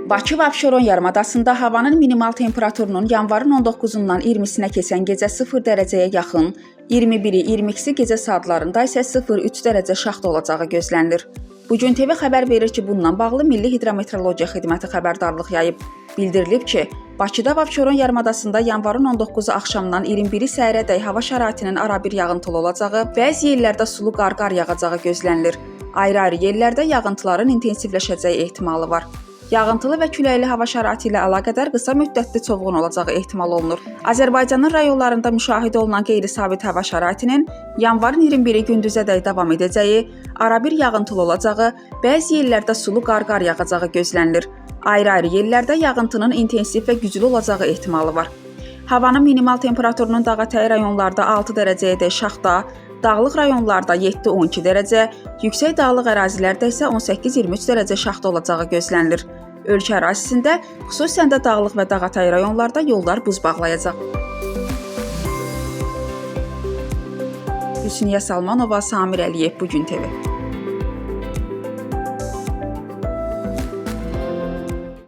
Bakı və Abşeron yarımadasında havanın minimal temperaturunun yanvarın 19-undan 20-sinə keçən gecə 0 dərəcəyə yaxın, 21-i 22-si gecə saatlarında isə 0-3 dərəcə şaxta olacağı gözlənilir. Bu gün TV xəbər verir ki, bununla bağlı Milli Hidrometeorologiya Xidməti xəbərdarlıq yayıb. Bildirilib ki, Bakıda və Abşeron yarımadasında yanvarın 19-u axşamdan 21-i səhərədək hava şəraitinin arabir yağıntılı olacağı, bəzi yerlərdə sulu qar-qar yağacağı gözlənilir. Ayrı-ayrı yerlərdə yağıntıların intensivləşəcəyi ehtimalı var. Yağıntılı və küləkli hava şəraiti ilə əlaqədar qısa müddətli çovğun olacağı ehtimal olunur. Azərbaycanın rayonlarında müşahidə olunan qeyri-sabit hava şəraitinin yanvarın 21-i gündüzədək davam edəcəyi, arabir yağıntılı olacağı, bəzi yerlərdə sulu qar-qar yağacağı gözlənilir. Ayrı-ayrı yerlərdə yağıntının intensiv və güclü olacağı ehtimalı var. Havanın minimal temperaturunun dağətəyi rayonlarda 6 dərəcəyədək şaxta, dağlıq rayonlarda 7-12 dərəcə, yüksək dağlıq ərazilərdə isə 18-23 dərəcə şaxta olacağı gözlənilir. Ölkə ərazisində, xüsusən də dağlıq və dağətəyi rayonlarda yollar buz bağlayacaq. Hüsniyə Salmanova, Samir Əliyev, Bu gün TV.